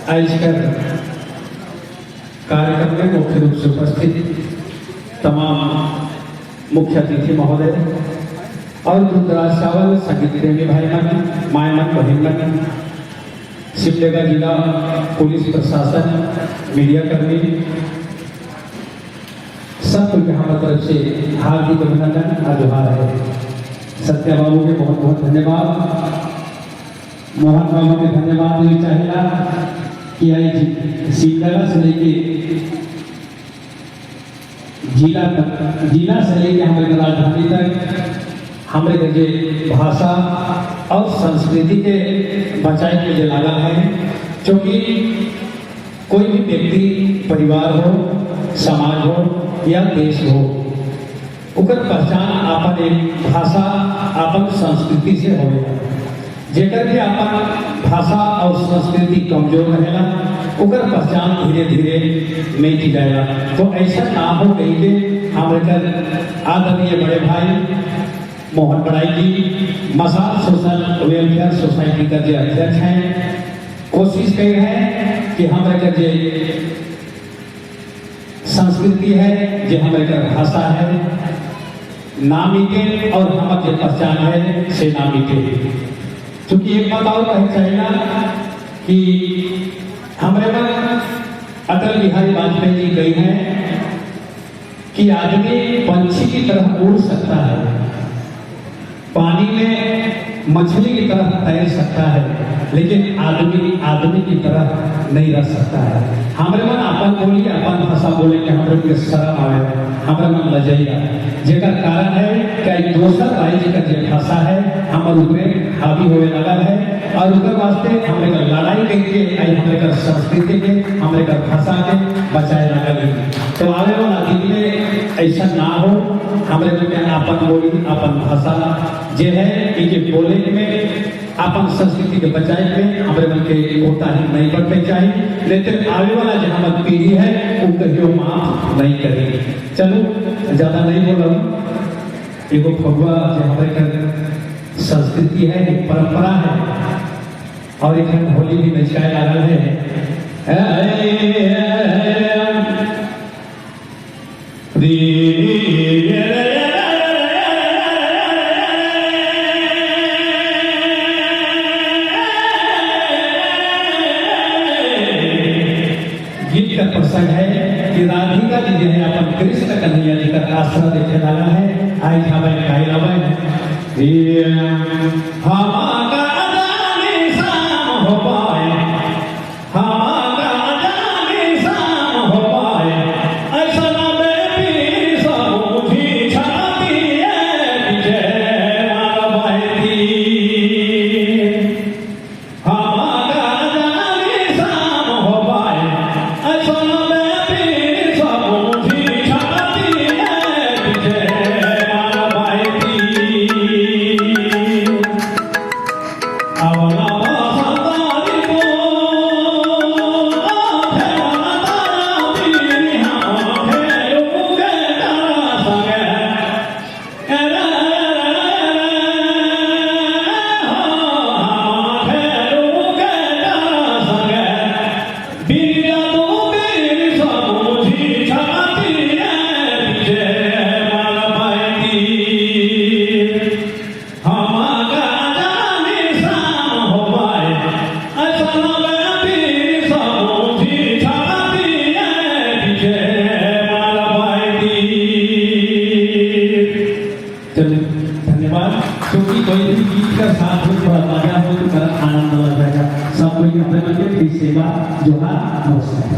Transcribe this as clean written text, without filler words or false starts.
आज कर कार्यक्रम में मुख्य रूप से उपस्थित तमाम मुख्य अतिथि महोदय और दूरदराज चावल संगीत प्रेमी भाई मन, my मन, बहन मन, सिमडेगा जिला पुलिस प्रशासन, मीडिया कर्मी, सब के हमारे तरफ से हार्दिक अभिनंदन और जोहार है। सत्या बाबू के बहुत बहुत धन्यवाद, मोहन बाबू के धन्यवाद देना चाहिए कि आई सिमडेगा से लेके जिला तक, जिला से लेके हमारे राजधानी तक हमारे के जे भाषा और संस्कृति के बचाए के लिए लगा है। क्योंकि कोई भी व्यक्ति, परिवार हो, समाज हो या देश हो, ओकर पहचान अपन एक भाषा, अपन संस्कृति से होवेला। जेकर भी अपन भाषा और संस्कृति कमजोर रहेला, ओकर पहचान धीरे धीरे मिट जाएगा। तो ऐसा ना हो कहीं के हमारे आदरणीय बड़े भाई मोहन बड़ाई जी, मसाल सोशल वेलफेयर सोसाइटी का जो अध्यक्ष हैं, कोशिश कर रहे हैं कि हमारे का जो संस्कृति है, जो हमारे का भाषा है, ना मिटे और हमारे जो पहचान है से ना मिटे। क्योंकि एक बात और कहे चाहिए कि हमारे मन अटल बिहारी वाजपेयी जी कही हैं कि आदमी पंछी की तरह उड़ सकता है, पानी में मछली की तरह तैर सकता है, लेकिन आदमी आदमी की तरह नहीं रह सकता है। हमारे मन अपन बोली, अपन भाषा बोले के हमारे के शर्म आवे, हमारे मन लजाइया, जेकर कारण है कि दोसर राज्य का जो भाषा है हमारे ऊपर हावी होवे लगल है और उनके वास्ते हमरे का लड़ाई करके आई हमरे का संस्कृति के, हमरे का भाषा के बचाए लगल है। तो आवे वाला दिन में ऐसा ना हो, हमरे में अपन बोली, अपन भाषा जे है इनके बोले में, अपन संस्कृति के बचाए में हमारे मन के कोताही नहीं बरतने चाहिए, लेकिन आवे वाला जो हमारी पीढ़ी है वो कहियो माफ नहीं करेगी। चलो, ज्यादा नहीं बोला। एगो फगुआ जो हमारे घर संस्कृति है, एक परंपरा है और एक होली भी नचाए लागल है। गीत का प्रसंग है कि राधिका जी जो है अपन कृष्ण कन्हैया जी का आसरा देखे लगा है। आज हमें गाय लवे हमारा शाम हो पाए, हमारा शाम हो पाए, ऐसा बेबी सबूठी छाती है भाई, हमारा शाम हो पाए, ऐसा बेबी सबूठी छाती है भाई। अवला चलिए, धन्यवाद। क्योंकि कोई भी गीत का साथ हो, थोड़ा मजा हो तो बड़ा आनंद आ जाएगा। सब कोई अपने मन के फिर सेवा, जोहार, नमस्कार।